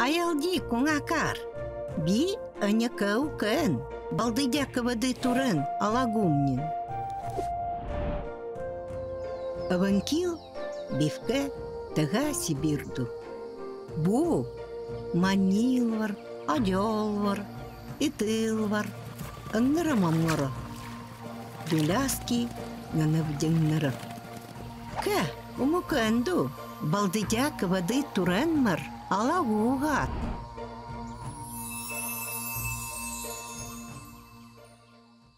Аялди куҥакар. Би ыньыкы-укын, балдыдя-кывыды турын алагумнин. Ывынкил бивке тыга Сибирду. Бу манилвар, одёлвар, итылвар, ыҥырым-оҥоро. Дуляски нанывдьыҥныры. Кэ, умукэнду, балдыдя кывады турэнмар, алагуугаат.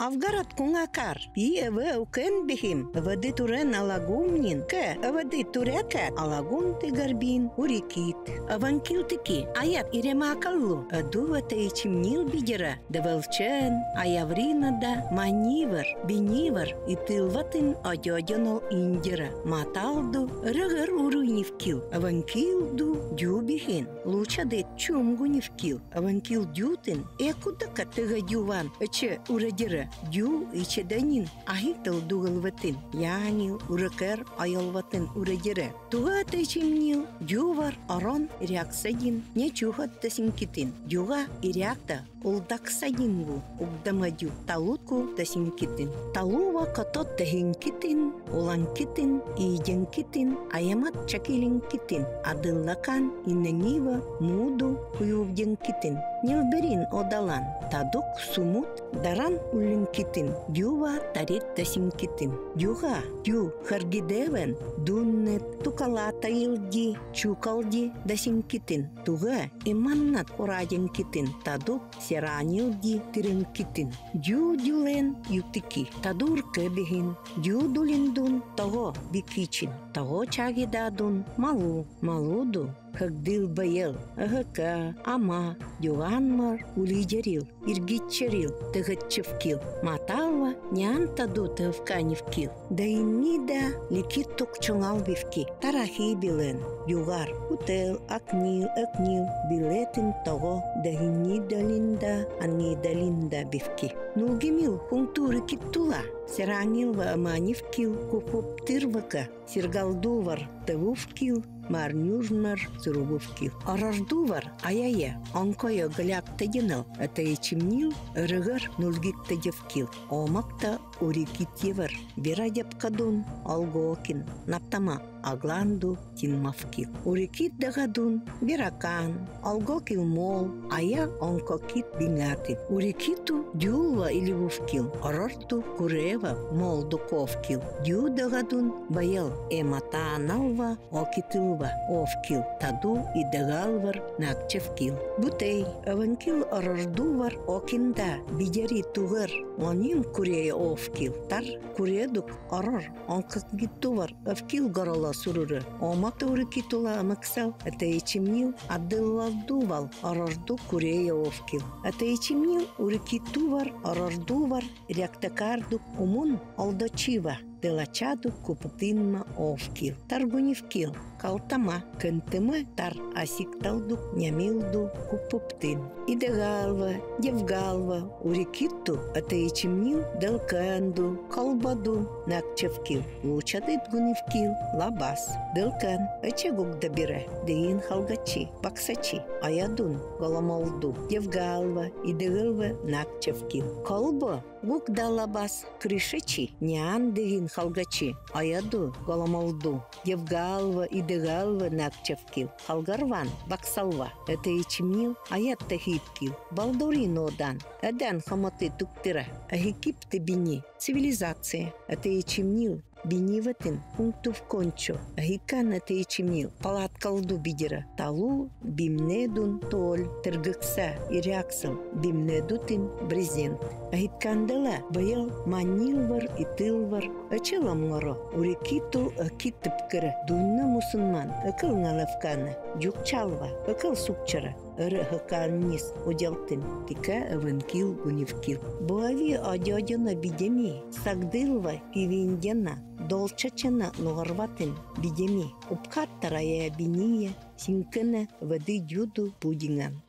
Авгарат куҥакар, иэвэ укен бихим, воды турен алагумнин, кэ, воды турека, алагун ты горбин, урикит. Аванкилтики, аят иремакаллу, адува тейчимнил бидера, Дывылчен, аявринада манивар, бинивар и тылватын одёдёнол индира. Маталду рыгыр уруйнивкил, аванкилду дюбихин, лучады чумгунивкил, аванкил дютын, экудака тыга дюван, ыче урадира, дю ичеданин, ахитыл дугылватын, янил уракер айылватын урадира. Туга тычимнил, дювар арон реаксадин, не чухат тасинкитин, дюга иреакта Улдаксадингу угдамадю талутку тасинкитин. Талува кото тэһинкитин, уланкитин, ииденкитин, аямат чакилинкитин, адыллакан инненива муду куювденкитин. Нилберин одалан, тадук сумут даран улинкитин, дюва тарит тасинкитин. Дюга, дю харгидевен, дуннет тукалата илди, чукалди дасинкитин. Туга иманнат курадинкитин таду серанилди тиринкитин. Дю-дюлен ютики тадур кебихин дю-дулиндун того бикичин того чагидадун малу малуду хагдил байыл ыһыка ама дюганмар улидерил иргитчерил тыгытчевкил маталва нян таду тывканевкил Даиннида ликиттук чоҥал бивки тарахи билен югар утел акнил экнил билетин того даһиннидалинда аннидалинда бивки нулгимил хунтуры киттула серанилва аманивкил купуптырвака сиргалдувар тывувкил марнюжнар сурубувкил арардувар аяя онкойо гляктыдинал атаечимнил ырыгар нулгиктыдевкил омакта урикитьевар Бирадепкадун Алгокин Наптама Агланду Тинмавкил. Урикит дагадун Биракан Алгокил мол Ая онкокит бингатин. Урикиту дюлва иливувкил Орорту курева молдуковкил. Дю дагадун баял эматааналва окитылва овкил. Таду и дагалвар накчевкил. Бутей аванкил орордувар окинда бидери тугар Оним курее овкил. Тар куредук арар онкык гиттувар өвкил горола суруры. Омак туры китула амыксал атаичимнил аддыллалдувал арарду курее овкил. Атаичимнил урикитувар арардувар ряктакардук умун алдочива. Делачаду купутинма овкил. Таргунивкил калтама кынтымы тар асикталду нямилду купуптын. Идегалва, девгалва, урикитту атаичимнил делканду, колбаду, накчевкил, лучадыт гунивкил, лабас, делкан, ычегук добире, деин халгачи, баксачи, аядун, голомолду, девгалва, идегалва, накчевкил. Колбо, гук да лабас, крышечи, нян дегин халгачи, аяду, голомолду, девгалва, идегалва, накчевкил, халгарван, баксалва, это ичимнил, аят тахипкил, балдурин одан, адан хамоты туктыра, ахикипты бини, цивилизация, это ичимнил, биниватын пунктув кончо, ахикан это ичимнил, палаткалду бидера, талу бимнедун толь, тыргыкса, иряксыл, бимнедутин брезент. Ахиткандала быйыл манилвар и тылвар ычыламңоро, урикиту акиттыпкыры, дунна мусунман, ыкыл налавканы, дюкчалва, ыкыл сукчара, ырыхыканнис уделтын, тика ывынкил гунивкил. Буави одёдена бидеми, сагдылва ивиндена, долчачына нугарватын бидеми, упкаттарая биния, синкына воды дюду пудинган.